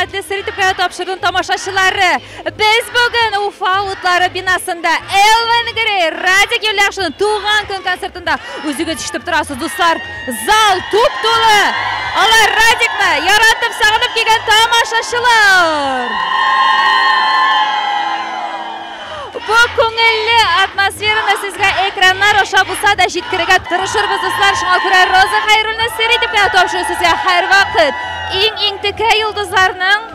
Хөрмәтле сер итеп кенә тапшыруның тамашачылары, без бүген Уфа утлары бинасында Элвин Грей, Радик Юльякшинның туган көн концертында үзегез ишетеп торасыз, дуслар. Зал туп-тулы. Алар Радикны яратып, сагынып килгән тамашачылар. Бу күңелле атмосфераны сезгә экраннар аша булса да җиткерергә тырышырбыз, дуслар. Шуңа күрә Роза Хәйруллина сер итеп кенә тапшыру сезгә һәрвакыт иң-иң текә йолдызларның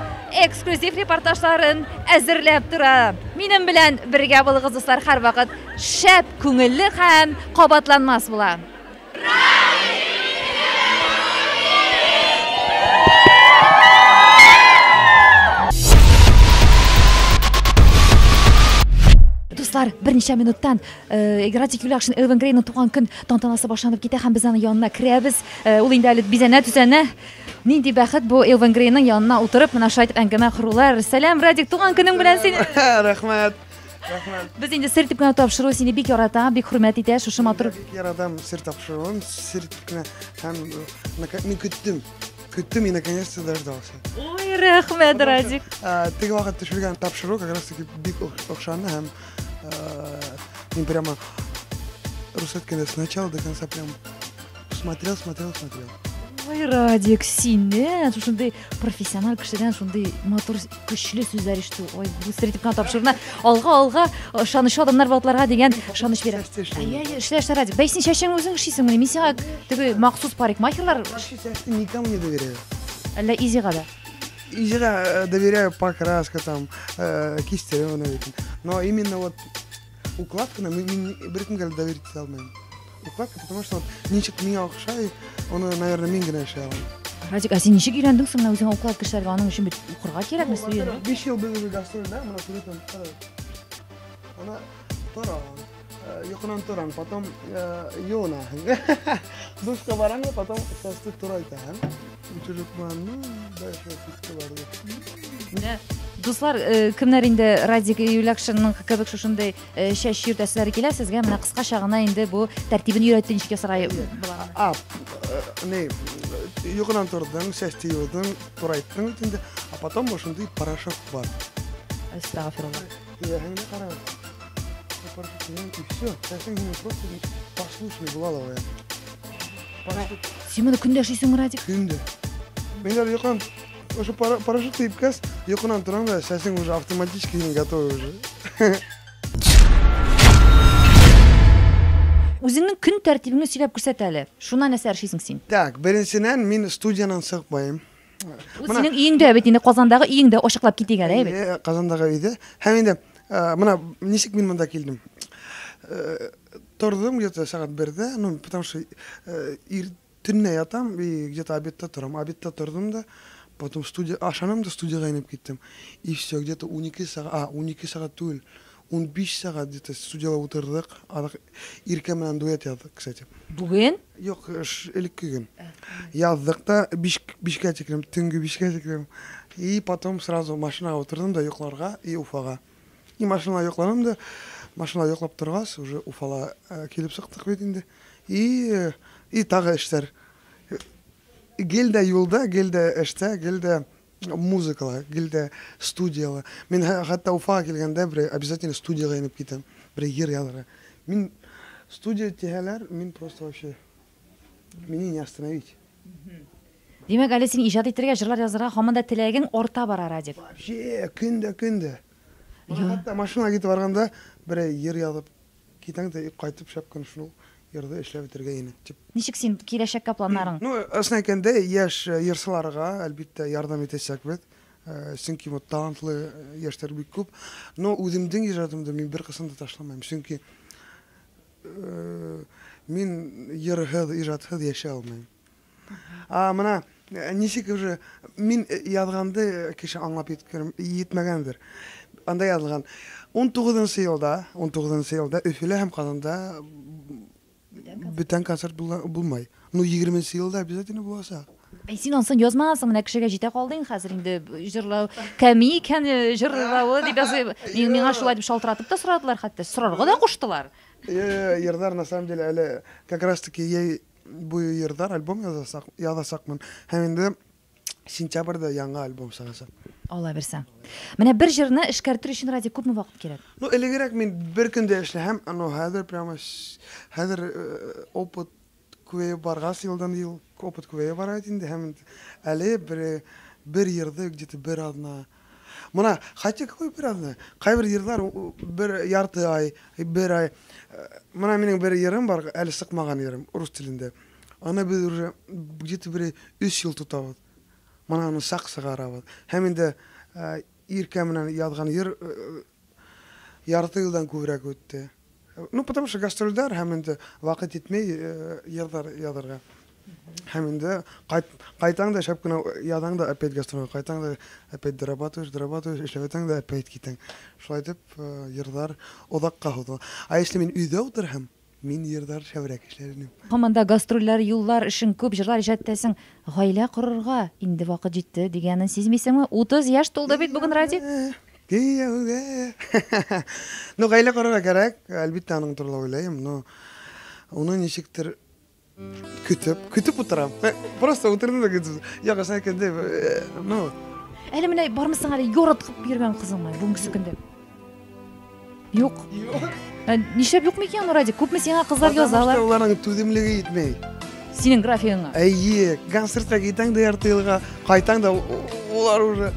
эксклюзив репортажларын әзерләп тора. Минем белән бергә булыгыз, дуслар, һәрвакыт шәп, күңелле һәм кабатланмас була. Дуслар, берничә минуттан э, Радик Юлякшин Элвин Грейның туган көн тантанасы башланып китә һәм без аның янына керәбез. Э, ул инде әле бизәнә төзәнә. Нинди бәхет бу Элвин Грейның янына утырып, менә шулай итеп әңгәмә корулар. Сәлам, Радик, туган көнең белән сине. Рәхмәт. Рәхмәт. Без инде сер итеп кенә тапшыру сине бик ярата, бик хөрмәт итә, шушы матур. Бик яратам сер тапшыруын, сер итеп кенә һәм мин көттем. Көттем и наконец-то дождался. Ой, рәхмәт, Радик. Теге вакыт төшергән тапшыру как раз таки бик охшаны һәм мин прямо рус әйткәндә с начала до конца прям смотрел, смотрел, смотрел. Ой, Радик, синнән шушындый профессиональ кешедән шундый матур көчле сүзләр ишетү. Ой, бу сер итеп кенә тапшыруны алга алга ышанычлы адамнар булатларга дигән ышаныч бирә. Әйе, әйе, эшлә, эшлә, Радик. Бәй, син чәчеңне үзең эшлисеңмени? Мин сиңа теге махсус парикмахерлар Вообще чәчне никому не доверяю. Әллә Изига да? Изига доверяю покраска там, кистерү, но именно вот укладканы мин беркемгә дә доверить итә алмыйм. Укладка, потому что вот ничек миңа охшай, оны, наверное, мин генә эшли алам. Радик, ә син ничек өйрәндең соң менә үзеңә укладка эшләргә? Аның өчен бит укырга кирәк, ну, 5 ел без уже гастрольдә, менә күрәсең, ана тора, йокынан торам, потом юына. Душка барам да, потом чәчте турайтам. Утюжок белән, ну, дальше китте барды. Менә, дуслар, кемнәр инде Радик Юлякшинның кебек шушындый чәч йөртәселәре килә, сезгә менә кыскача гына инде бу тәртибен өйрәтте, ничек ясарга була. А, не, йокыдан тордың, чәчте юдың, турайттың бит инде, а потом шундый порошок бар. Әстәгъфирулла. Әһәңне кара. Порошок и все, чәчең синең просто послушный була ла. Син моны көндә эшлисеңме, Радик? Көндә. Мин әле йокыдан ошо порошок тиепкәс, йокыдан торам да, чәчең уже автоматически готовый уже. Үзеңнең көн тәртибеңне сөйләп күрсәт әле. Шуннан нәрсә эшлисең син? Так, беренчедән мин студиянан чыкмыйм. Ул синең өеңдә бит инде, Казандагы өеңдә, ачыклап китик әле, әйбәт. Әйе, Казандагы өйдә. Һәм инде менә ничек мин монда килдем. Тордым где-то сәгать бердә, ну, потому что ир төнлә ятам и где-то обедта торам. Обедта тордым да, потом студия, ашанам да студияга инеп киттем. И все, где-то 12 сәгать, а, 12 сәгать түгел, 15 сәгать где-то студияда утырдык. Адак Иркә белән дуэт яздык, кстати. Бүген? Юк, элекке көн. Яздык та 5 бишкә тиклем, төнге 5кә тиклем. И потом сразу машинага утырдым да йокларга и Уфага. И машинада йокладым да, машинада йоклап торгач, уже Уфала килеп чыктык бит инде. И тагы эшләр. Гел дә юлда, гел дә эштә, гел дә музыкала, гел дә студияла. Мин хәтта Уфага килгәндә бер обязательно студияга инеп китәм, бер йыр язарга. Мин студия тиһәләр, мин просто вообще меня не остановить. Димәк, әле син иҗат итәргә, җырлар язарга һаман да теләгең арта бара, Радик. Вообще, көндә, көндә. Хәтта машина китеп барганда бер йыр язып китәң дә кайтып шәп кенә шул йырды эшләп бетерергә инде дип. Ничек син киләчәккә планнарың? Ну, ысын әйткәндә, яшь йырчыларга әлбәттә ярдәм итәчәкбез. Чөнки вот талантлы яшьләр бик күп. Но үземнең иҗатымда мин бер кысын да ташламыйм. Чөнки мин йырһыз, иҗатсыз яши алмыйм. А менә ничек уже мин язганды кеше аңлап йитмәгәндер. Анда язылган 19 елда, 19 елда Өфөлә һәм Казанда бүтән концерт булмай. Ну, 20 елда обязательно булачак. Әй, син ансын язмагансың, менә кешегә җитә калдың хәзер инде җырлау кәми икән җырлавы дип язып, миңа шулай дип шалтыратып та сорадылар хәтта, сорарга да куштылар. Йырлар на самом деле әле как раз таки ей бу йырлар альбом язасакмын. Һәм инде Сентябрьдә яңа альбом чыгачак. Алла бирсә. Менә бер җырны эшкәртер өчен, Радик, күпме вакыт кирәк? Ну, элегрәк мин бер көндә эшләһәм, но хәзер прямо хәзер опыт күбәеп баргач, елдан ел опыт күбәеп бара бит инде, һәм әле бер йырды где-то бер атна. Мона, хотя какой бер атна? Кайбер йырлар бер ярты ай, бер ай. Мона минем бер йырым бар, әле чыкмаган йырым, рус телендә. Аны без уже где-то бер 3 ел тотабыз. Мона аны сак чыгарабыз. Һәм инде Иркә белән язган йыр ярты елдан күбрәк үтте. Ну, потому что гастрольдәр һәм инде вакыт җитми йырлар язарга. Һәм инде кайтаң да шәп кенә язаң да опять гастрольгә кайтаң да опять дорабатываешь, дорабатываешь, эшләп ятаң да опять китәң. Шулай итеп йырлар озакка сузыла. А если мин өйдә утырһам, мин йырлар шәбрәк эшләр идем. Һаман да гастрольләр, юллар, эшең күп, җырлар иҗат итәсең. Гаилә корырга инде вакыт җитте дигәнен сизмисеңме? 30 яшь тулды бит бүген, Радик. Кияүгә. Ну, гаилә корырга кирәк, әлбәттә, аның турында уйлыйм, но уны ничектер көтеп, көтеп утырам. Просто утырдым да көтеп. Юк, шулай көндә, ну. Әле менә бармысың әле яратып йөргән кызыңмы бүгенге көндә? Юк. Юк. Нишләп юк микән, Радик? Күпме сиңа кызлар язалар? Потому что уларның түземлеге җитми. Синең графигыңа? Әйе, концертка китәң дә ярты елга, кайтаң да улар уже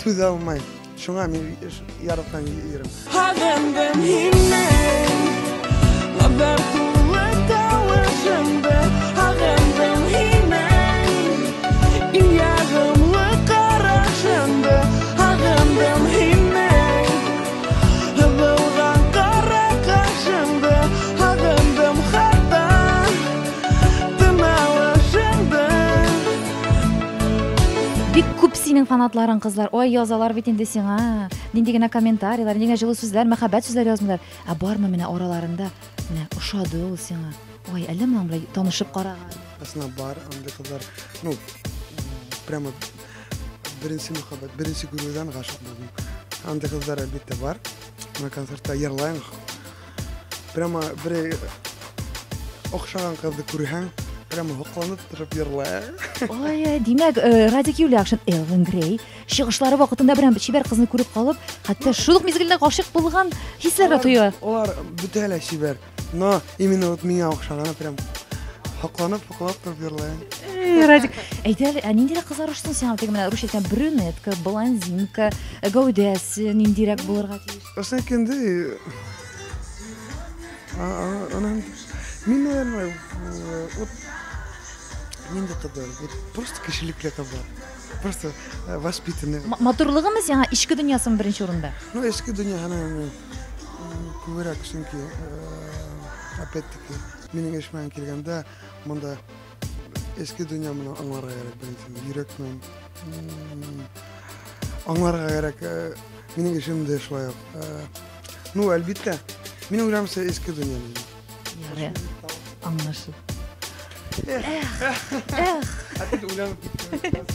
түзә алмый. Шуңа мин яраткан ирем. Һагындым һине, назар тулы тавышыңды, һагындым һине, иң ягымлы карашыңды, һагындым һине, һыҙылған ҡара ҡашыңды, һагындым хатта тын алышыңды. Бик күп синең фанатларың, кызлар. Ой, язалар бит инде сиңа. Нинди генә комментарийлар, нинди генә җылы сүзләр, мәхәббәт сүзләре язмыйлар. Ә бармы менә араларында, менә ошады ул сиңа. Ой, әллә моның белән танышып караган. Әсна бар, андый кызлар, ну, прямо беренче мәхәббәт, беренче күрүдән гашык булдым. Андый кызлар әлбәттә бар. Менә концертта йырлайм. Прямо бер охшаган кызны күрһәң, прямо һокланып торып йырлайм. Ой, димәк, Радик Юльякшин, Элвин Грей чыгышлары вакытында берәр чибәр кызны күреп калып, хәтта шул ук мизгелдә гашыйк булган хисләргә тоя. Алар бөтә лә чибәр, но именно вот миңа охшаганы прям һокланып, һоклап торып йырлайм. Эй, Радик, әйдә әле, ә ниндирәк кызлар ошысын сиңа? Теге менә русча әйткән брюнетка, блондинка, гәүдәсе ниндирәк булырга тиеш? Ошысын әйткәндә, анан мин, наверное, вот нинди кызлар, вот просто кешелекле кызлар. Просто воспитанный. Матурлыгымы сиңа, эчке дөньясымы беренче урында? Ну, эчке дөньяны күбрәк, чөнки, опять-таки, минем эш белән килгәндә, монда эчке дөнья белән аңларга кирәк беренче, йөрәк белән аңларга кирәк. Минем эшем дә шулай ук. Ну, әлбәттә, минем уйлавымча, эчке дөнья минем. Ярый, аңлашылды. Эх, эх. Опять уйланып киттем.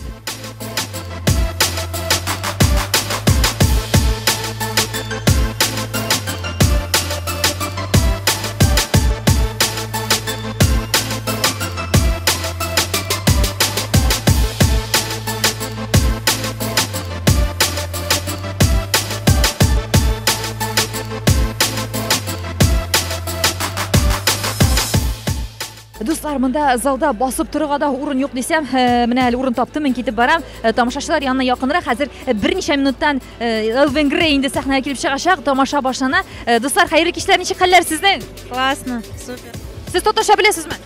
Дуслар, монда залда басып торырга да урын юк дисәм, менә әле урын таптым, мин китеп барам. Тамашачылар янына якынрак, хәзер берничә минуттан Элвин Грей инде сәхнәгә килеп чыгачак, тамаша башлана. Дуслар, хәерле кичләр, ничек хәлләр сезнең? Классно, супер. Сез татарча беләсезме?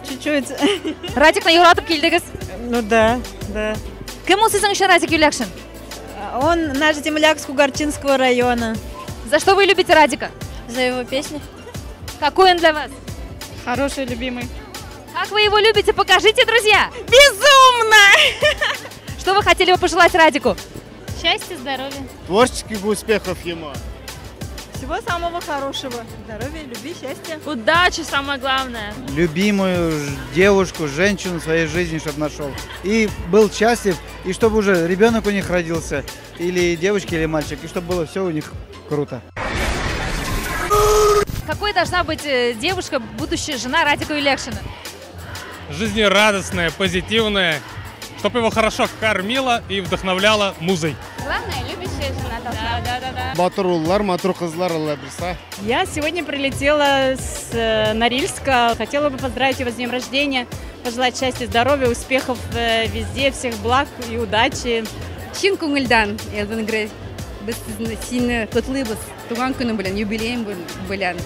Чуть-чуть. Радикны яратып килдегез? Ну да, да. Кем ул сезнең өчен Радик Юльякшин? Он наш земляк с Кугарчинского района. За что вы любите Радика? За его песни. Какой он для вас? Хороший, любимый. Как вы его любите, покажите, друзья! Безумно! Что вы хотели бы пожелать Радику? Счастья, здоровья. Творческих успехов ему. Всего самого хорошего. Здоровья, любви, счастья. Удачи, самое главное. Любимую девушку, женщину в своей жизни, чтоб нашел. И был счастлив, и чтобы уже ребенок у них родился, или девочка, или мальчик, и чтобы было все у них круто. Какой должна быть девушка, будущая жена Радика Юльякшина? Жизнерадостная, позитивная, Чтобы его хорошо кормила и вдохновляла музой. Главное, любящая жена должна. Да. Матур уллар, матур кызлар, Алла бирсә. Я сегодня прилетела с Норильска. Хотела бы поздравить его с днем рождения, пожелать счастья, здоровья, успехов везде, всех благ и удачи. Чын күңелдән, Элвин Грей, без сине котлыйбыз. Туган көнең белән, юбилеең белән.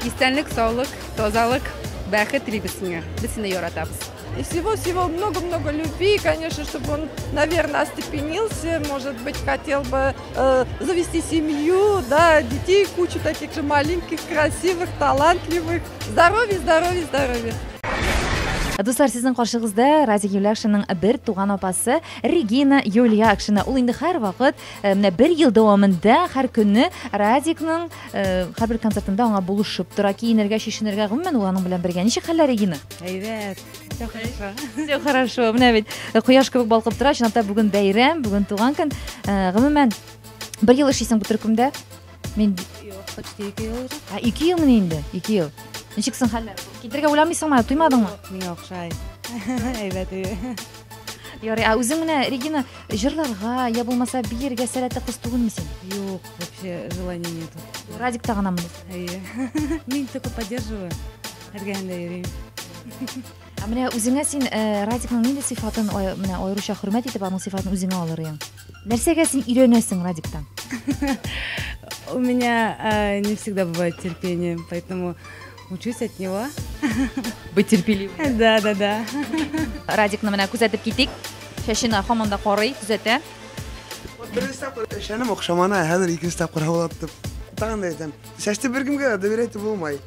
Исәнлек, саулык, тазалык, бәхет телибез сиңа. Без сине яратабыз. И всего-всего много-много любви, конечно, чтобы он, наверное, остепенился, может быть, хотел бы завести семью, да, детей, кучу таких же маленьких, красивых, талантливых. Здоровья, здоровья, здоровья. Дуслар, сезнең каршыгызда Радик Юльякшинның бер туган апасы Регина Юльякшина. Ул инде һәрвакыт менә бер ел дәвамында һәр көнне Радикның һәрбер концертында аңа булышып тора, киенергә, чишенергә, гомумән ул аның белән бергә. Ничек хәлләр, Регина? Әйбәт. Все хорошо. Все хорошо. Менә бит кояш кебек балкып тора. Чынлап та бүген бәйрәм, бүген туган көн. Гомумән бер ел эшлисең бу төркемдә. Мин Юк, почти 2 ел уже. А, 2 елмыни инде? 2 ел. Ничек соң хәлләр? Китергә уйламыйсыңмы? Туймадыңмы? Миңа охшай. Әйбәт. Ярый, ә үзең менә, Регина, җырларга я булмаса биергә сәләтле кыз түгелме син? Юк, вообще желания нету. Радикта гына моны. Әйе. Мин только поддерживаю. Эргәһендә йөрим. Ә менә үзеңә син Радикның нинди сыйфатын менә аеруча хөрмәт итеп, аның сыйфатын үзеңә алыр идең? Нәрсәгә син өйрәнәсең Радиктан? У меня не всегда бывает терпение, поэтому учусь от него. Быть терпеливым. Да, да, да. Радикны менә күзәтеп китик. Чәчен һаман да карый, төзәтә. Беренче тапкыр эшләнем охшамана, хәзер икенче тапкыр һавалаттым. Тагын да әйтәм, чәчте беркемгә дә доверять булмай.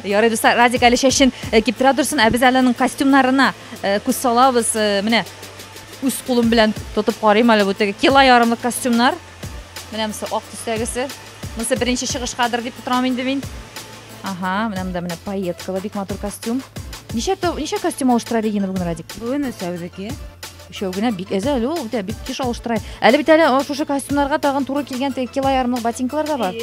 Ярый, дуслар, Радик әле чәчен киптерә торсын, ә без әле аның костюмнарына күз салабыз. Менә үз кулым белән тотып карыйм әле бу теге кило ярымлык костюмнар. Менә монысы ак төстәгесе. Монысы беренче чыгышкадыр дип торам инде мин. Ага, менә монда менә пайеткалы бик матур костюм. Ничә костюм алыштыра Регина бүген, Радик? Бүген өчәүдеке. Өчәү генә бик әз әле ул, бик тиз алыштыра. Әле бит әле шушы костюмнарга тагын туры килгән теге кило ярымлык ботинкалар да бар.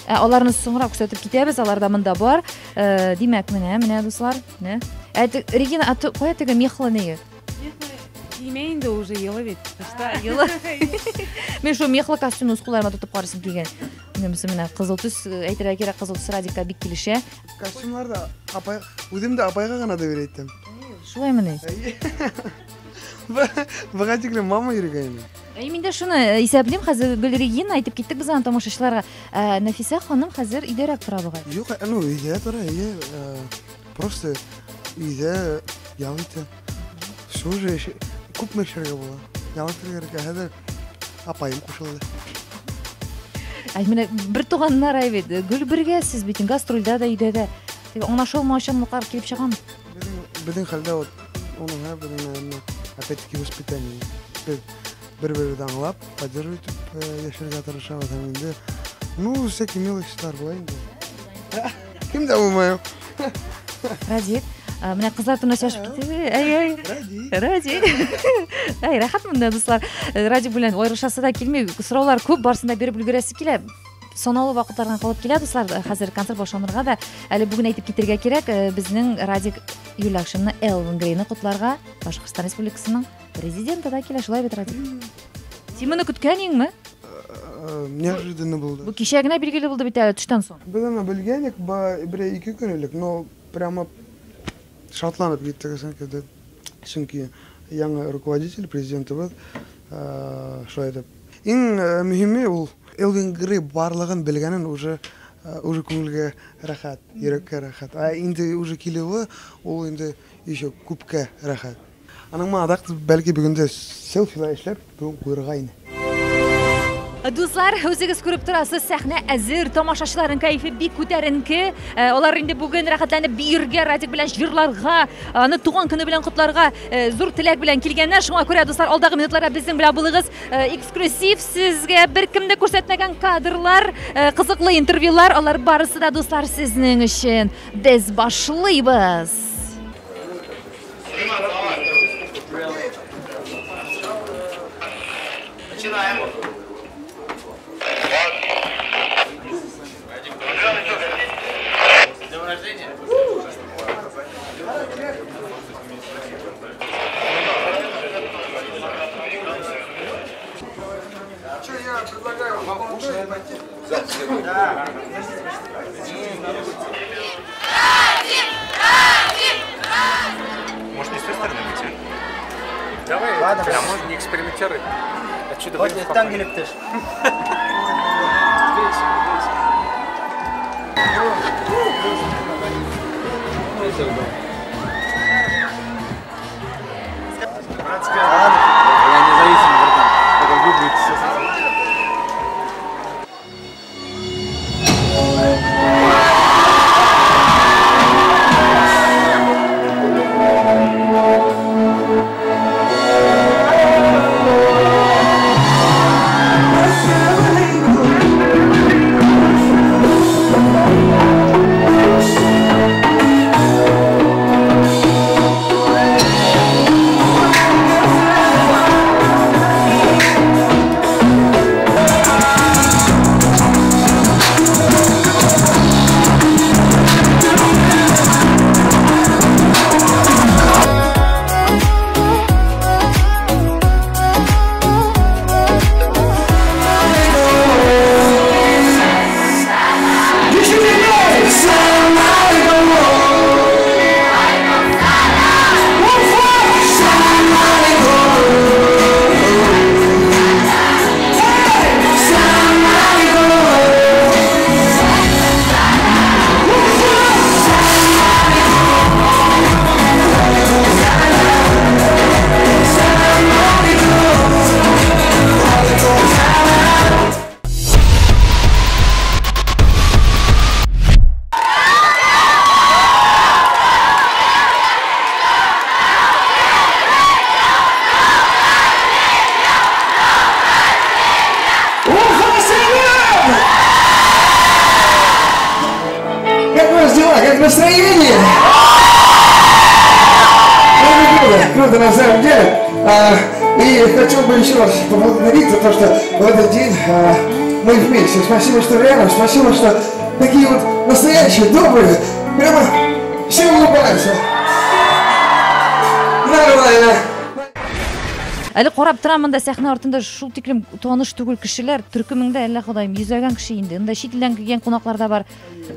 Ә аларны соңрак күрсәтеп китәбез, алар да монда бар. Димәк, менә дуслар, менә. Ә Регина, а кая теге мехлы нее? Кимә инде уже елы бит. Елы. Мин шул мехлы костюмны үз кулларыма тотып карыйсым килгән. Менә кызыл төс, әйтергә кирәк, кызыл төс Радикка бик килешә. Костюмнар да апай, үзем дә апайга гына доверять итәм. Шулаймыни? Буга тиклем мама йөргән инде. Әй, мин дә шуны исәплим, хәзер гел Регина әйтеп киттек без аны тамашачыларга. Нәфисә ханым хәзер өйдәрәк тора бугай. Юк, ну өйдә тора, әйе, просто өйдә ял итә. Все же күпме эшләргә була. Ял итәргә кирәк, хәзер апаем кушылды. Әй, менә бер туганнар әй бит, гел бергә сез бит, гастрольдә дә, өйдә дә. Теге аңлашылмаучанлыклар килеп чыгамы? Безнең хәлдә вот уның һәрберенең, наверное, опять-таки воспитание. Без бер-беребезне аңлап, поддерживать итеп яшәргә тырышабыз һәм инде, ну, всякие мелочьлар була инде. Кем дә булмай. Радик, менә кызлар турында сөйләшеп китте. Әй, әй. Радик. Радик. Әй, рәхәт монда, дуслар. Радик белән аерышасы да килми. Сораулар күп, барысын да биреп өлгерәсе килә. Санаулы вакытлардан калып килә, дуслар. Хәзер концерт башланырга да әле бүген әйтеп китергә кирәк, безнең Радик Юльякшинны, Элвин Грейны котларга Башкортстан Республикасының президенты да килә, шулай бит, Радик? Син моны көткән идеңме? Неожиданно булды. Бу кичә генә билгеле булды бит әле төштән соң. Без аны белгән идек, бер-ике көн элек, но прямо шатланып киттек, чөнки яңа руководитель, президентыбыз, шулай итеп. Иң мөһиме ул Элвин Грей барлыгын белгәнен уже күңелгә рәхәт, йөрәккә рәхәт. Ә инде уже килүе, ул инде еще күпкә рәхәт. Аның мадак бәлки бүген дә селфилар эшләп бүген куйырга ине. Дуслар, үзегез күреп торасыз, сәхнә әзер, тамашачыларның кәефе бик күтәренке. Алар инде бүген рәхәтләнеп биергә, Радик белән җырларга, аны туган көне белән котларга зур теләк белән килгәннәр. Шуңа күрә, дуслар, алдагы минутларда безнең белән булыгыз. Эксклюзив сезгә беркем дә күрсәтмәгән кадрлар, кызыклы интервьюлар, алар барысы да, дуслар, сезнең өчен. Без башлыйбыз. Начинаем. Может, не с той стороны выйти? Давай, ладно, а можно не экспериментируй. Отсюда вот выйдем там гелептыш. Я независимый, братан. Это будет все. Настроение! Круто, круто на самом деле. И хотел бы еще раз поблагодарить за то, что в этот день мы вместе. Спасибо, что рядом, спасибо, что такие вот настоящие, добрые, прямо все улыбаются. Нормально. Әле карап торам монда сәхнә артында шул тиклем таныш түгел кешеләр, төркемеңдә әллә Ходаем йөзләгән кеше инде. Монда чит илдән килгән кунаклар да бар.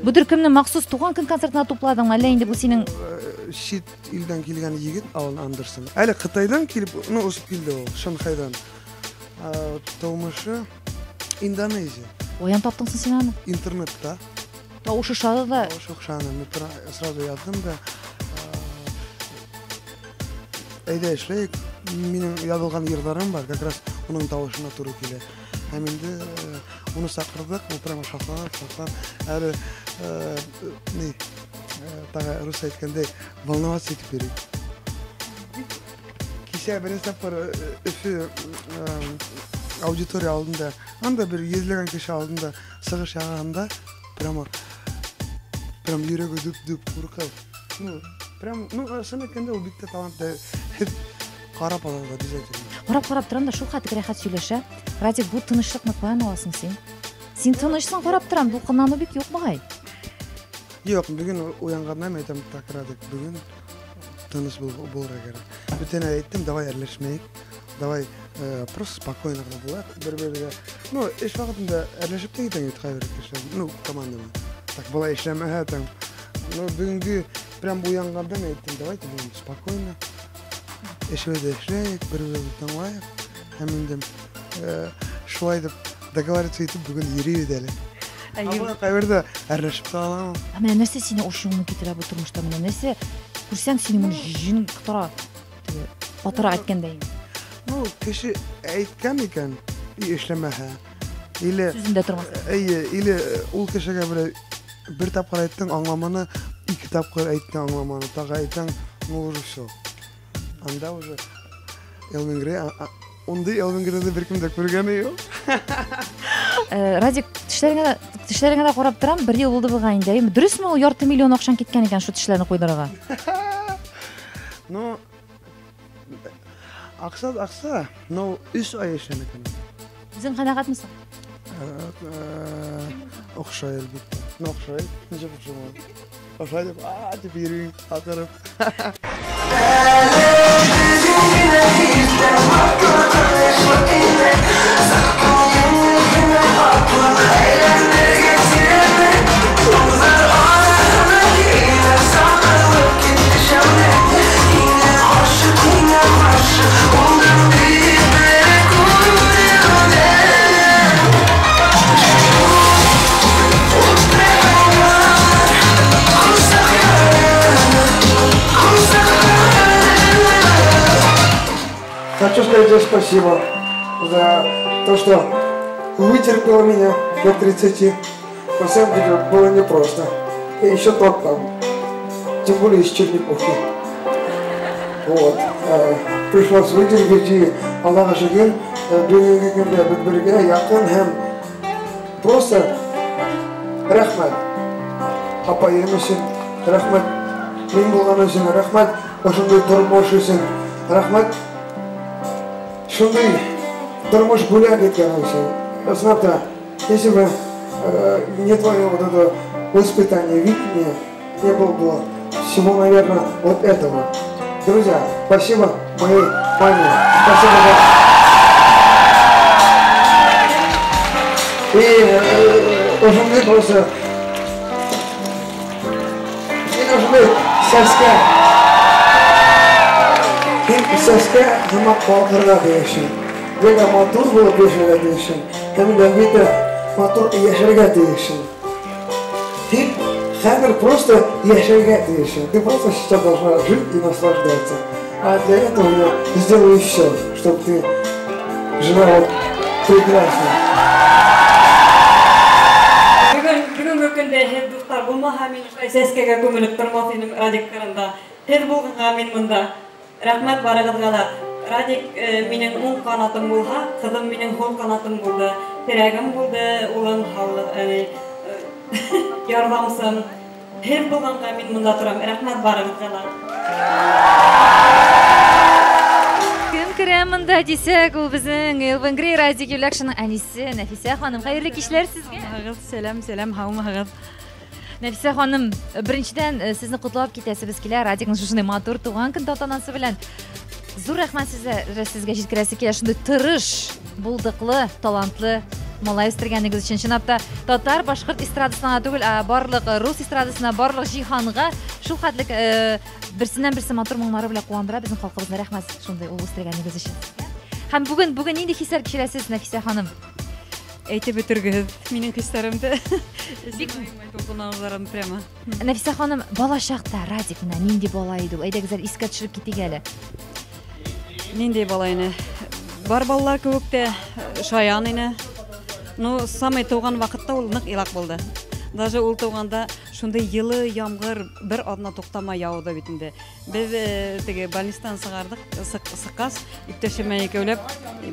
Бу төркемне махсус туган көн концертына тупладыңмы, әллә инде бу синең чит илдән килгән егет Алан Андерсон. Әле Кытайдан килеп, ну, үсеп килде ул, Шанхайдан. Тумышы Индонезия. Каян таптың соң син аны? Интернетта. Тавышы ошады да. Тавышы охшады. Мин сразу яздым да. Әйдә эшләйек. Минем язылган йырларым бар, как раз уның тавышына туры килә. Һәм инде уны сакырдык, ул прямо шатланып, шатланып, әле ни, тагы рус әйткәндәй, волноваться итеп йөри. Кичә беренче тапкыр Өфе аудитория алдында, анда бер йөзләгән кеше алдында чыгыш ясаганда, прямо прям йөрәге дөп-дөп куркып. Ну, прям, ну, чын әйткәндә, ул бик тә талантлы. Карап алырга обязательно. Карап-карап торам да шул хәтле рәхәт сөйләшә. Радик, бу тынычлыкны каян аласың син? Син тынычсың, карап торам, дулкынлану бик юк бугай. Юк, бүген уянганнан әйтәм, так, Радик, бүген тыныч булырга кирәк. Бүтән әйттем, давай әрләшмәйек. Давай просто спокойно гына булыйк, бер-бергә. Ну, эш вакытында әрләшеп тә китәң бит кайбер кешеләр, ну, команда белән. Так, болай эшләмә, там. Ну, бүгенге прям уянганнан әйттем, давайте бүген спокойно. Эшебездә эшләйек, бер-беребезне тыңлайык. Һәм инде шулай дип договариваться итеп бүген йөрибез әле. Әйе. Кайбердә әрләшеп тә алам. Ә менә нәрсә сине ачуыңны китерә бу тормышта? Менә нәрсә күрсәң сине моны җен котыра, теге батыра әйткәндәй. Ну, кеше әйткән икән, и эшләмәһә. Или сүзендә тормаса. Әйе, или ул кешегә бер тапкыр әйттең, аңламаны, ике тапкыр әйттең, аңламаны, тагы әйтәң, ну уже все. Анда уже Элвин Грей, ондай Элвин Грейны беркем дә күргәне юк. Радик, тешләреңә дә карап торам, бер ел булды бугай инде. Дөресме ул ярты миллион акчаң киткән икән шу тешләрне куйдырырга? Ну, акча, акча, но 3 ай эшләгән икән. Үзең канәгатьмесең? Охшай, әлбәттә. Ну, охшай, ничек охшамый? Охшай дип, а дип йөрим, акырып. Огромное тебе спасибо за то, что вытерпела меня до 30. На самом деле было непросто. И еще тот там, тем более из Черниковки. Вот. Пришлось вытерпеть, и Аллаға шөкөр, бүгенге көндә беҙ бергә яҡын һәм просто рәхмәт. Апайым өсөн, рәхмәт, мин булған өсөн, рәхмәт, ошондай тормош өсөн, рәхмәт, шундай тормош бүләк иткән өсөн. Ысынлап та, если бы не твое вот это воспитание, видение, не было бы всего, наверное, вот этого. Друзья, спасибо моей маме. Спасибо вам. И ошондай просто мин ошондай сәскә. Һин сәскә һымаҡ балҡырға тейешһең. Гел матур булып йәшәргә тейешһең. Һәм әлбиттә матур йәшәргә тейешһең. Һин хәҙер просто йәшәргә тейешһең. Ты просто сейчас должна жить и наслаждаться. А для этого я сделаю все, чтобы ты жила вот прекрасно. Бөгөн бөгөнгө көндә һеҙ дуҫтар булмаһа, мин ошолай сәскәгә күмелеп тормаҫ инем Радик ҡырында. Һеҙ булғанға мин бында. Рәхмәт барығыҙға ла. Радик минең уң ҡанатым булһа, ҡыҙым минең һул ҡанатым булды. Терәгем булды, улым ярҙамсым. Һеҙ булғанға мин бында торам. Рәхмәт барығыҙға ла. Кем керә монда дисәк, ул безнең Элвин Грей Радик Юләкшинның әнисе Нәфисә ханым. Хәерле кичләр сезгә. Сәлам, сәлам, һаумыһығыҙ. Нәфисә ханым, беренчедән сезне котлап китәсебез килә Радикның шушындай матур туган көн тантанасы белән. Зур рәхмәт сезгә җиткерәсе килә, шундый тырыш, булдыклы, талантлы малай үстергәнегез өчен. Чынлап та татар, башкорт эстрадасына түгел, ә барлык рус эстрадасына, барлык җиһанга шул хәтлек берсеннән берсе матур моңнары белән куандыра безнең халкыбызны. Рәхмәт шундый ул үстергәнегез өчен. Һәм бүген нинди хисләр кичерәсез, Нәфисә ханым? Әйтеп бетергеһеҙ минең хистәремде. Бик тулҡынланыуҙарым прямо. Нәфисә ханым, бала чакта Радик менә нинди бала иде ул? Әйдәгез әле искә төшереп китик әле. Нинди бала ине? Бар балалар кеүек тә шаян ине. Ну, самый туған ваҡытта ул ныҡ илаҡ булды. Даже ул туғанда шундай йылы ямғыр бер аҙна туҡтамай яуҙы бит инде. Беҙ теге больництан сығарҙыҡ, сыҡҡас, иптәшем менән икәүләп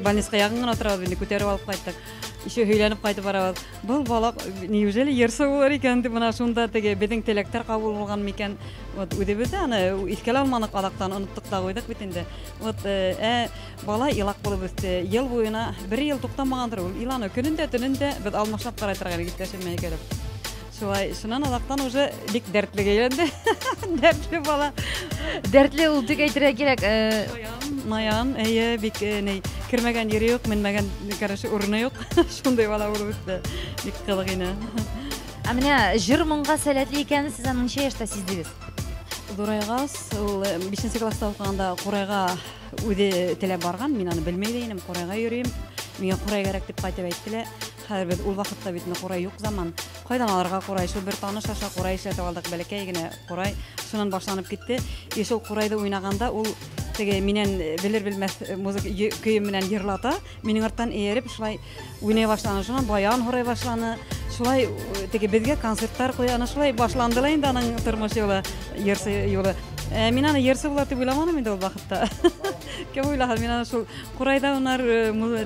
больницҡа яҡын ғына торабыҙ инде, күтәреп алып ҡайттыҡ. Еще һөйләнеп ҡайтып барабыҙ. Был бала неужели йырсы булыр икән тип, бына шунда теге беҙҙең теләктәр ҡабул булған микән? Вот үҙебеҙ ҙә аны иҫкә лә алманыҡ, аҙаҡтан оноттоҡ та ҡуйҙыҡ бит инде. Вот бала илаҡ булып үҫте. Йыл буйына бер йыл туҡтамағандыр ул. Иланы көнөн дә, төнөн дә беҙ алмашлап ҡарай торған идек иптәшем менән икәүләп. Шулай, шунан аҙаҡтан уже бик дәртлегә әйләнде. Дәртле бала. Дәртле ул тик әйтергә кирәк. Наян, эйе, бик ни кермәгән ере юҡ, менмәгән, короче, урыны юҡ. Шундай бала булып үҫте. Бик ҡыҙыҡ ине. Ә менә җыр моңга сәләтле икәнен сез аның ничә яшьтә сиздегез? Ҙурайғас, ул 5 класста уҡығанда ҡурайға үҙе теләп барған, мин аны белмәй ҙә инем, ҡурайға йөрөйөм. Миңә ҡурай кәрәк тип ҡайтып әйтте лә. Хәҙер беҙ ул ваҡытта бит ҡурай юҡ заман. Ҡайҙан алырға ҡурай? Шул бер таныш аша ҡурай эшләтеп алдыҡ, бәләкәй генә ҡурай. Шунан башланып китте. И шул ҡурайҙы уйнағанда ул теге минән белер-белмәҫ музыка көйө менән йырлата, минең арттан эйәреп шулай уйнай башланы. Шунан баян һорай башланы. Шулай теге беҙгә концерттар ҡуя, ана шулай башланды ла инде аның тормош юлы, йырсы юлы. Мин аны йырсы була тип уйламаным инде ул ваҡытта. Кем уйлаһын, мин аны шул ҡурайҙа уйнар,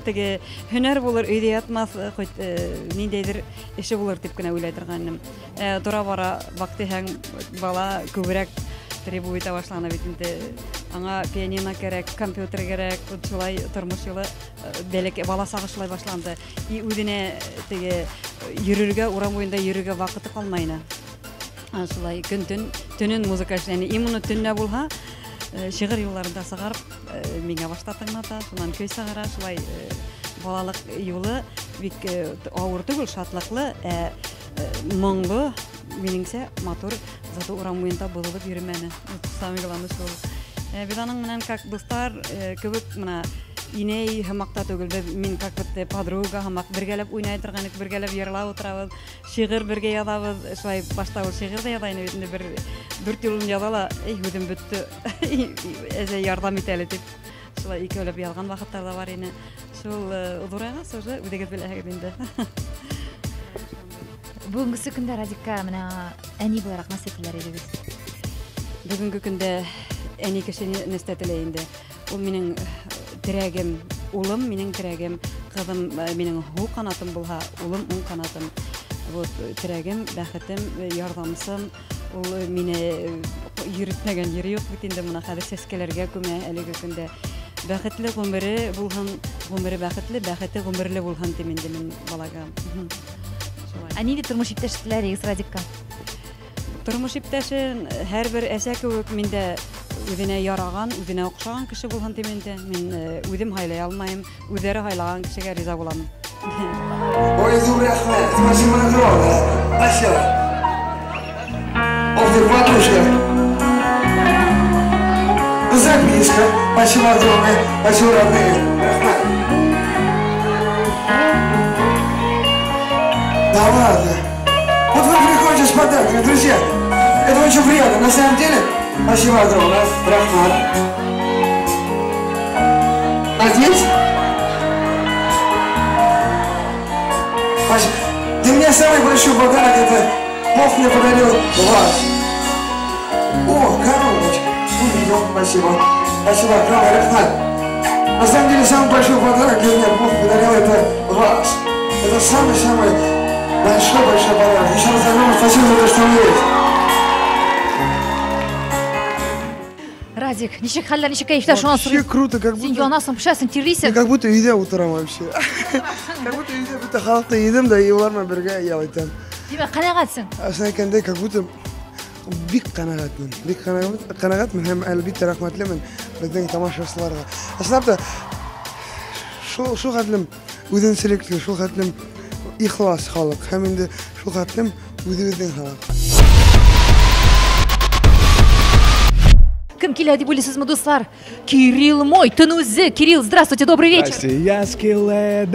теге һөнәр булыр, өйҙә ятмаҫ, хоть ниндәйҙер эше булыр тип кенә уйлай торған инем. Тора бара баҡтиһәң, бала күберәк требует итә башланы бит инде. Аңа пианино кәрәк, компьютер кәрәк, шулай тормош юлы бәләкәй бала сағы шулай башланды. И үҙенә теге йөрөргә, урам буйында йөрөргә ваҡыты ҡалмай ине. Шулай көн-төн, төнөн музыка эшләне. И моны төнлә булһа, шиғыр юлларын да сығарып, миңә башта тыңлата, шунан көй сығара. Шулай балалыҡ юлы бик ауыр түгел, шатлыҡлы, моңло, минеңсә, матур. Зато урам буйында боҙолоп йөрөмәне. Самый главный шул. Беҙ аның менән как дуҫтар кеүек, мына инәй һымаҡ та түгел, беҙ мин как будто подруга һымаҡ, бергәләп уйнай торған идек, бергәләп йырлап ултырабыҙ, шиғыр бергә яҙабыҙ. Шулай башта ул шиғыр ҙа яҙа ине бит инде, бер дүрт юлын яҙа ла, эй, һүҙем бөттө, әсәй ярҙам ит әле тип. Шулай икәүләп язган вакытлар да бар иде. Шул зурайгач уже үзегез беләсегез инде. Бүгенгесе көндә Радикка менә әни буларак нәрсә теләр идегез? Бүгенге көндә әни кеше нәрсә теләй инде? Ул минем терәгем, улым минем терәгем, кызым минем һул канатым булһа, улым уң канатым. Вот терәгем, бәхетем, ярдәмсем. Ул мине йөртмәгән йире юк бит инде, моны хәзер сәскәләргә күмә әлеге көндә. Бәхетле гомере булһын, гомере бәхетле, бәхете гомерле булһын дим инде мин балага. Ә нинди тормыш иптәше теләр идегез Радикка? Тормыш иптәше һәрбер әсә кебек миндә үзенә яраган, үзенә охшаган кеше булһын дим инде. Мин үзем һайлый алмыйм, үзләре һайлаган кешегә риза булам. Ой, зур рәхмәт, спасибо огромное. Спасибо. Ох ты, матушка. Записка. Спасибо огромное. Спасибо, родные. Рәхмәт. Да ладно. Вот вы приходите с подарками, друзья. Это очень приятно. На самом деле, спасибо огромное. Рәхмәт. А здесь? Спасибо. Для меня самый большой подарок это Бог мне подарил вас. О, коробочка. Увидел. Спасибо. Спасибо огромное, рәхмәт. На самом деле, самый большой подарок для меня Бог подарил это вас. Это самый-самый большой-большой подарок. Еще раз огромное спасибо за то, что вы есть. Радик, ничек хәлләр, ничек кәефләр, шуңа Вообще круто, как будто... Син янасың, пешәсең, тирлисең. Как будто өйдә утырам вообще. Как будто өйдә бөтен халыкта идем да, и улар белән бергә ял итәм. Димәк, канәгатьсең? Син әйткәндәй, как будто бик канәгатьмен. Бик канәгатьмен һәм әлбәттә рәхмәтлемен безнең тамашачыларга. Чынлап та, шул хәтлем үзенчәлекле, шул хәтлем ихлас халык һәм инде шул хәтлем үзебезнең халык. Кем килә дип уйлыйсызмы, дуслар? Кирилл Мойтын үзе. Кирилл, здравствуйте, добрый вечер. Здрасте, я скиле,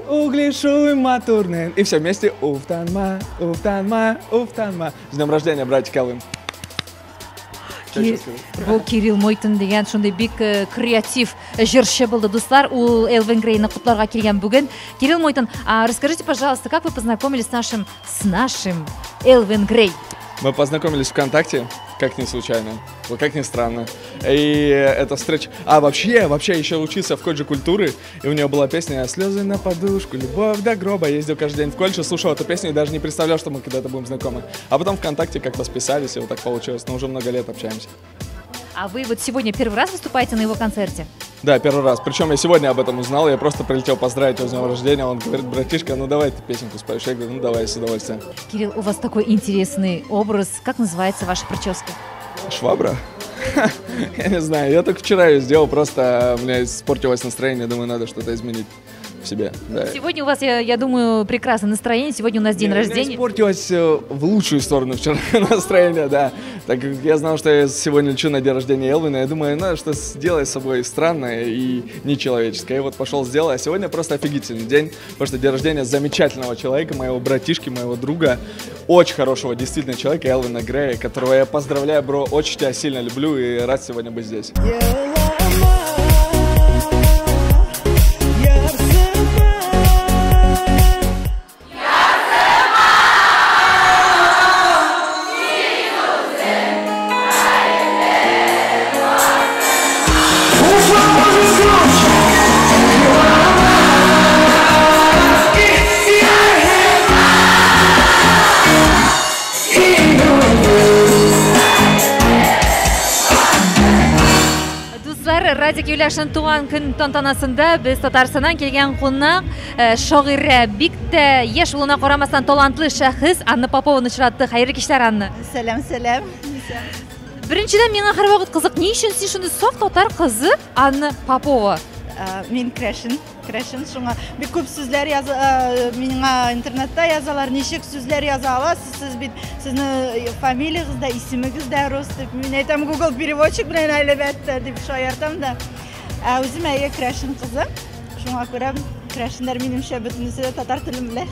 углешуй матурнен. И все вместе уфтанма, уфтанма, уфтанма. С днем рождения, братик Элвин. Бу Кирилл Мойтын дигән шундый бик креатив җырчы булды, дуслар. Ул Элвин Грейны котларга килгән бүген. Кирилл Мойтын, расскажите, пожалуйста, как вы познакомились с нашим Элвин Грей? Мы познакомились ВКонтакте, как ни случайно, как ни странно. И эта встреча... А вообще еще учился в колледже культуры, и у нее была песня «Слезы на подушку, любовь до гроба». Я ездил каждый день в колледж и слушал эту песню, и даже не представлял, что мы когда-то будем знакомы. А потом ВКонтакте как-то списались, и вот так получилось, но уже много лет общаемся. А вы вот сегодня первый раз выступаете на его концерте? Да, первый раз. Причем я сегодня об этом узнал, я просто прилетел поздравить его с днем рождения. Он говорит: братишка, ну давай ты песенку споешь. Я говорю: ну давай, с удовольствием. Кирилл, у вас такой интересный образ. Как называется ваша прическа? Швабра? Я не знаю, я только вчера ее сделал, просто у меня испортилось настроение, думаю, надо что-то изменить в себе. Да. Сегодня у вас, я думаю, прекрасное настроение, сегодня у нас день рождения. Испортилось в лучшую сторону вчера настроение, да. Так как я знал, что я сегодня лечу на день рождения Элвина, я думаю, надо что сделать с собой странное и нечеловеческое. Я вот пошел сделал, а сегодня просто офигительный день, потому что день рождения замечательного человека, моего братишки, моего друга, очень хорошего действительно человека, Элвина Грея, которого я поздравляю, бро, очень тебя сильно люблю и рад сегодня быть здесь. Радик Юләшин туган көн тантанасында без Татарстаннан килгән кунак, шагыйрә, бик тә яшь булуына карамастан талантлы шәхес Анна Попованы очраттык. Хәерле кичләр, Анна. Сәлам, сәлам. Беренчедән, миңа һәрвакыт кызык, ни өчен син шундый саф татар кызы Анна Попова? Мин крәшен, крәшен, шуңа бик күп сүзләр яза, миңа интернетта язалар, ничек сүзләр яза аласыз, сез бит сезне фамилиягез дә, исемегез дә рус дип. Мин әйтәм, Google переводчик белән әлбәттә дип шаяртам да. Ә үзем әйе крәшен кызы. Шуңа күрә крәшеннәр минемчә бөтенесе дә татар телен белә.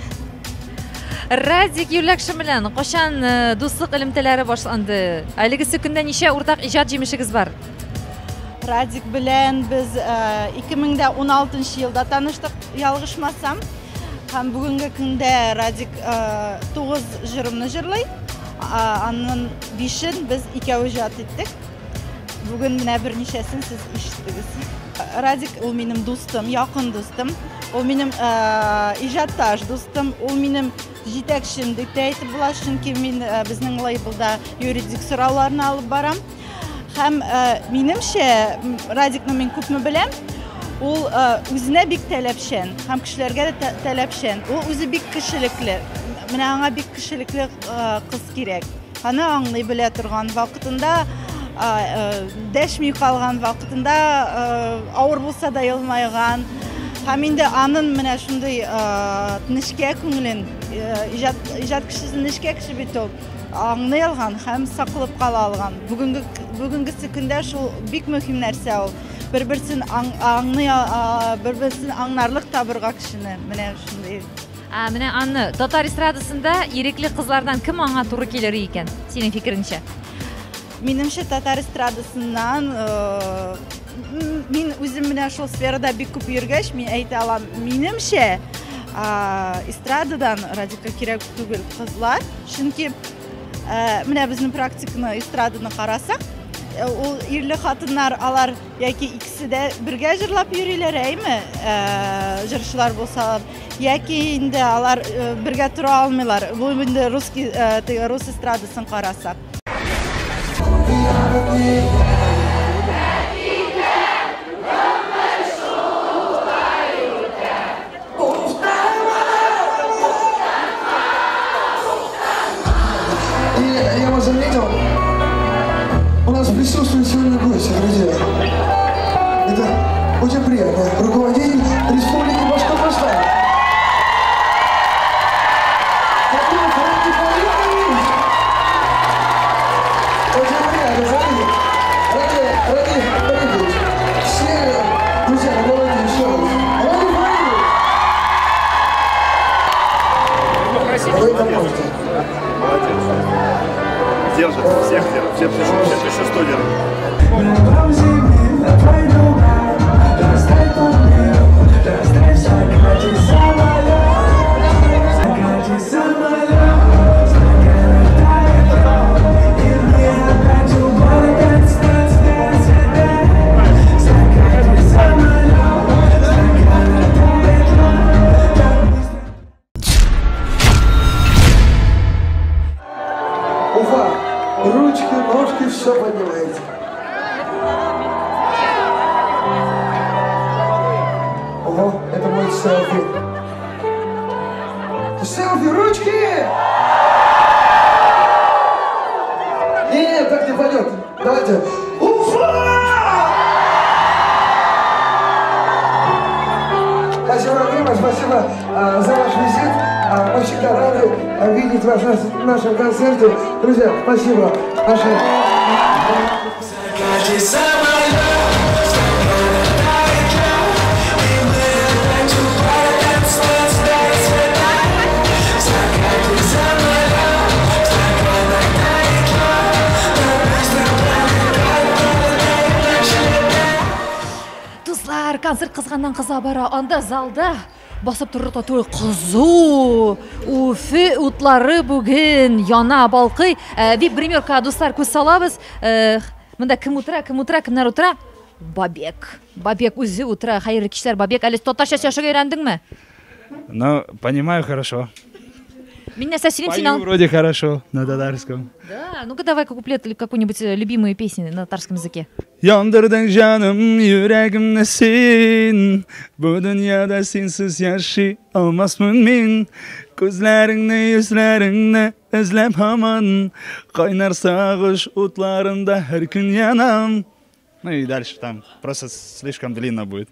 Радик Юләкшин белән кайчан дуслык элемтәләре башланды? Әлегесе көндә ничә уртак иҗат җимешегез бар? Радик белән без 2016 елда таныштык, ялгышмасам. Һәм бүгенге көндә Радик 9 җырымны җырлый. Аннан 5-ен без икәү иҗат иттек. Бүген менә берничәсен сез ишеттегез. Радик ул минем дустым, якын дустым. Ул минем иҗатташ дустым, ул минем җитәкчем дип тә әйтеп була, чөнки мин безнең лейблда юридик сорауларны алып барам. Һәм минемчә, Радикны мин күпме беләм, ул үзенә бик таләпчән һәм кешеләргә дә таләпчән. Ул үзе бик кешелекле. Менә аңа бик кешелекле кыз кирәк. Аны аңлый белә торган вакытында дәшми калган вакытында авыр булса да елмайган. Һәм инде анын менә шундый нечкә күңелен, иҗат, иҗат кешесе нечкә кеше бит ул, аңлый алган һәм саклап кала алган. Бүгенге бүгенгесе көндә шул бик мөһим нәрсә ул. Бер-берсен аңлый, бер-берсен аңларлык табырга кешене. Менә шундый. Ә, менә аны татар эстрадасында ирекле кызлардан кем аңа туры килер икән, синең фикереңчә? Минемчә, татар эстрадасыннан мин үзем менә шул сферада бик күп йөргәч, мин әйтә алам, минемчә, эстрададан Радикка кирәк түгел кызлар, чөнки менә безнең практиканы, эстраданы карасак, ул ирле хатыннар алар яки икесе дә бергә җырлап йөриләр, әйме, җырчылар булсалар, яки инде алар бергә тора алмыйлар. Бу инде русский, рус эстрадасын карасак. И я вас заметил, у нас присутствует сегодня гость, друзья. Это очень приятно. Руководитель Республики Башкортостан. Очень приятно, смотрите. Ради, Ради, все, друзья, давайте еще раз. Ради Фаридович! Вы это можете. Молодец. Держит, всех держит, все 1100 держит. Уфа, ручки, ножки, все поднимаете. Ого, это будет селфи. Селфи, ручки! Не, так не пойдет. Давайте. Уфа! Спасибо огромное, спасибо за ваш визит. Мы всегда рады видеть вас на нашем концерте. Друзья, спасибо. Дуслар, концерт кызганнан кыза бара. Анда залда басып торырлык түгел, кызу. Уфы утлары бүген яна, балкый. Вип гримерка, дуслар, күз салабыз. Монда кем утыра, кем утыра, кемнәр утыра? Бабек. Бабек үзе утыра. Хәерле кичләр, Бабек. Әле татарча сөйләшергә өйрәндеңме? Ну, понимаю хорошо. Мин нәрсә сөйлим, син Пою вроде хорошо на татарском. Да, ну-ка давай куплет или какую-нибудь любимую песню на татарском языке. Яндырдың җаным, йөрәгемне син. Бу дөньяда синсез яши алмасмын мин. Күзләреңне, йөзләреңне эзләп һаман. Кайнар сагыш утларында һәр көн янам. Ну и дальше там просто слишком длинно будет.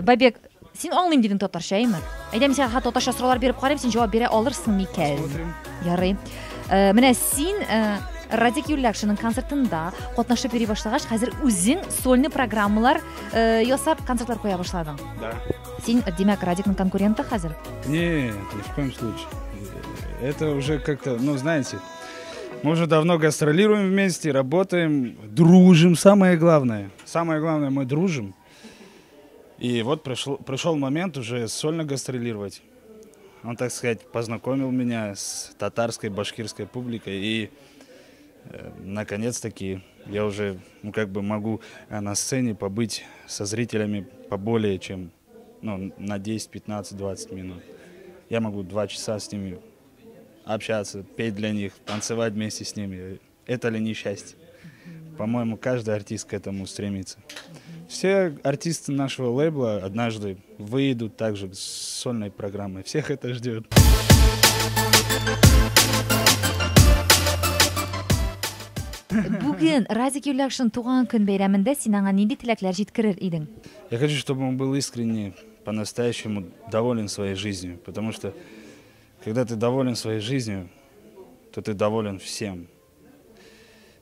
Бабек, син аңлыйм дидең татарча, әйме? Әйдә, мин сиңа татарча сораулар биреп карыйм, син җавап бирә алырсың микән? Ярый. Менә син Радик Юльякшинның концертында катнашып йөри башлагач, хәзер үзең сольный программалар э, ясап концертлар куя башладың. Да. Син, димәк, Радикның конкуренты хәзер? Нет, ни в коем случае. Это уже как-то, ну, знаете, мы уже давно гастролируем вместе, работаем, дружим, самое главное. Самое главное, мы дружим. И вот пришел момент уже сольно гастролировать. Он, так сказать, познакомил меня с татарской, башкирской публикой. И, наконец-таки, я уже, ну, как бы могу на сцене побыть со зрителями поболее, чем, ну, на 10, 15, 20 минут. Я могу 2 часа с ними общаться, петь для них, танцевать вместе с ними. Это ли не счастье? По-моему, каждый артист к этому стремится. Все артисты нашего лейбла однажды выйдут также с сольной программой. Всех это ждет. Бүген Радик Юльякшин туган көн бәйрәмендә син аңа нинди теләкләр җиткерер идең? Я хочу, чтобы он был искренне, по-настоящему доволен своей жизнью. Потому что, когда ты доволен своей жизнью, то ты доволен всем.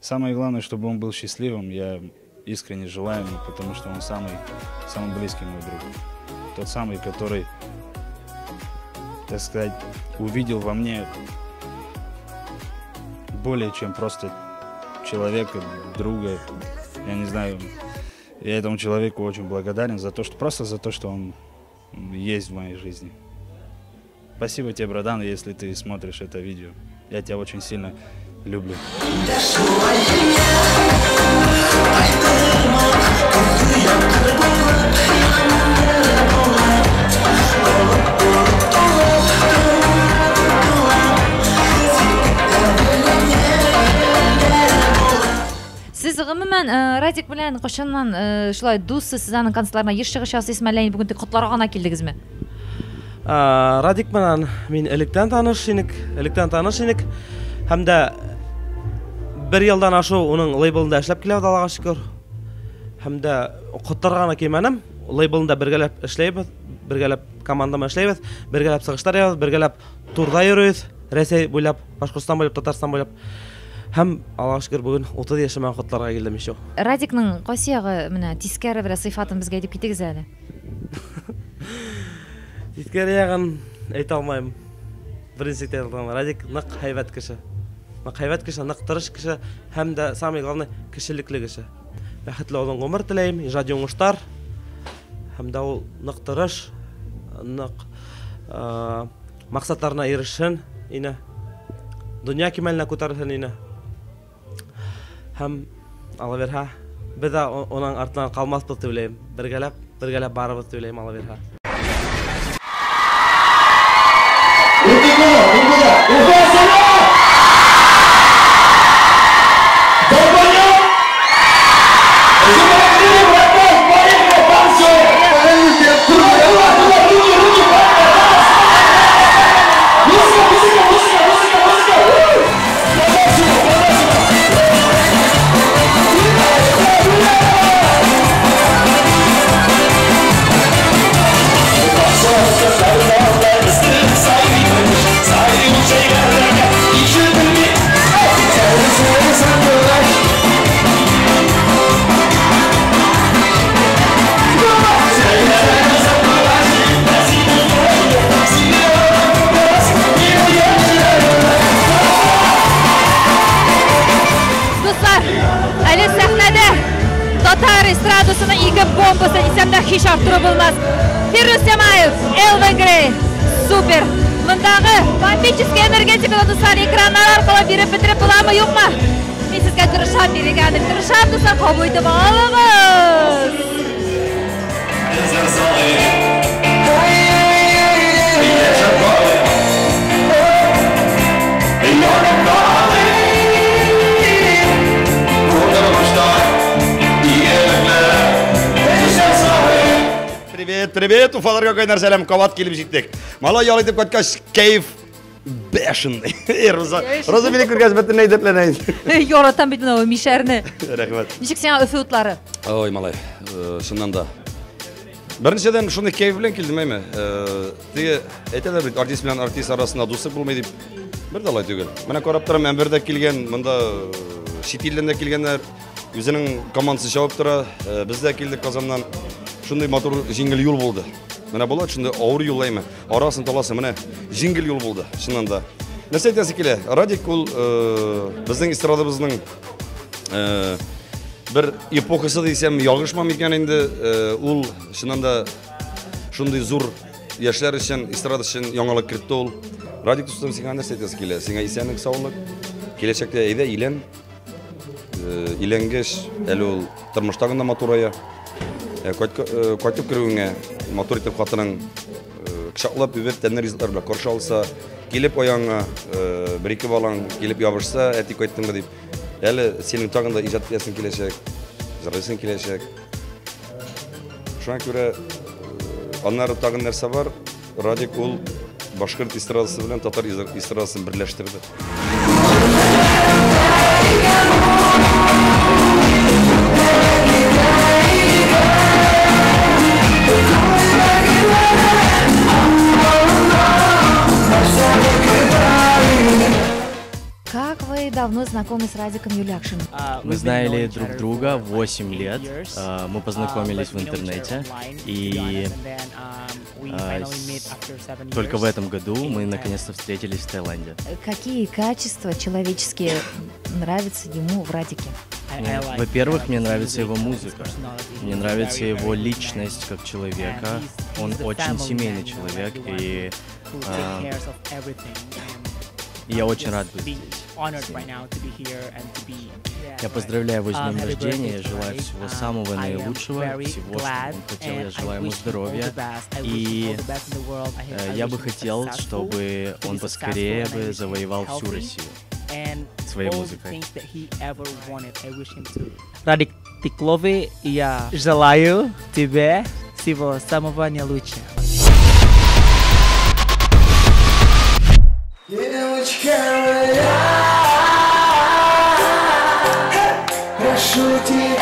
Самое главное, чтобы он был счастливым, я искренне желаю ему, потому что он самый, самый близкий мой друг. Тот самый, который, так сказать, увидел во мне более чем просто человека, друга. Я не знаю, я этому человеку очень благодарен за то, что просто за то, что он есть в моей жизни. Спасибо тебе, братан, если ты смотришь это видео. Я тебя очень сильно люблю. Сез гомумән Радик белән кайчаннан шулай дуссыз, сез аның концертларына еш чыгыш ясыйсызмы, әллә инде бүген тик котларга гына килдегезме? Радик белән мин электән таныш инек, электән таныш инек. Һәм дә бер елдан ашу уның лейблында эшләп киләбез, Аллага шөкер. Һәм дә котларга гына килмәдем. Лейблында бергәләп эшләйбез, бергәләп команда белән эшләйбез, бергәләп чыгышлар ясыйбыз, бергәләп турда йөрибез, Рәсәй буйлап, Башкортстан буйлап, Татарстан буйлап. Һәм Аллага шөкер, бүген 30 яшемә котларга килдем еще. Радикның кайсы ягы менә тискәре бер сыйфатын безгә әйтеп китегез әле. Тискәре ягын әйтә алмыйм. Беренче әйтә алмыйм. Радик нык һәйбәт кеше. Нык һәйбәт кеше, нык тырыш кеше һәм дә самый главный кешелекле кеше. Бәхетле озын гомер теләйм, иҗади уңышлар. Һәм дә ул нык тырыш, нык максатларына ирешсен ине. Дөнья кимәленә күтәрелсен ине. Һәм Алла бирһә, без дә уның артыннан калмасбыз дип уйлыйм. Бергәләп, бергәләп барыбыз дип уйлыйм, Алла бирһә. Дуслар, әле сәхнәдә татар эстрадасының ике бомбасы дисәм дә һич арттыру булмас. Фирдүс Тямаев, Элвин Грей. Супер. Мондагы бомбический энергетиканы дуслар экраннар аркылы биреп бетереп буламы, юкмы? Мин сезгә тырышам бирергә, тырышам, дуслар, кабул итеп алыгыз. Привет, привет, Уфаларга кайнар сәлам, кабат килеп җиттек. Малай ял итеп кайткач, кәеф бешеный. Роза, Роза мине күргәч бөтенләй дәртләнә инде. Яратам бит менә мишәрне. Рәхмәт. Ничек сиңа Өфе утлары? Ой, малай, чыннан да. Беренчедән шундый кәеф белән килдем, әйме. Теге әйтәләр бит, артист белән артист арасында дуслык булмый дип. Бер дә алай түгел. Менә карап торам, Әнвәр дә килгән, монда чит илдән дә килгәннәр. Үзенең командасы чабып тора. Без дә килдек Казаннан. Шундый матур җиңел юл булды. Менә була шундый авыр юл әйме. Арасын таласы менә җиңел юл булды, чыннан да. Нәрсә әйтәсе килә? Радик ул безнең эстрадабызның бер эпохасы дисәм, ялгышмам икән инде. Ул чыннан да шундый зур яшьләр өчен, эстрада өчен яңалык кертте ул. Радик дустым, сиңа нәрсә әйтәсе килә? Сиңа исәнлек, саулык. Киләчәктә әйдә илән. Иләнгәч, әле ул тормыш тагын да матурая. Кайтып керүеңә матур итеп хатының кочаклап, үбеп, тәмле ризыклар белән каршы алса, килеп аяңа, бер-ике балаң килеп ябышса, әти кайттыңмы дип, әле синең тагын да иҗат итәсең киләчәк, җырлыйсың киләчәк. Шуңа күрә аннары тагын нәрсә бар? Радик ул башкорт эстрадасы белән татар эстрадасын берләштерде. Как вы давно знакомы с Радиком Юльякшиным? Мы знали друг друга 8 лет. Мы познакомились в интернете. И только в этом году мы наконец-то встретились в Таиланде. Какие качества человеческие нравятся ему в Радике? Во-первых, мне нравится его музыка. Мне нравится его личность как человека. Он очень семейный человек. И я очень рад быть здесь. Я поздравляю его с днем рождения, я желаю всего самого наилучшего, всего, что он хотел, я желаю ему здоровья. И я бы хотел, чтобы он поскорее бы завоевал всю Россию своей музыкой. Радик, ты клёвый, я желаю тебе всего самого наилучшего. Девочка моя, прошу тебя.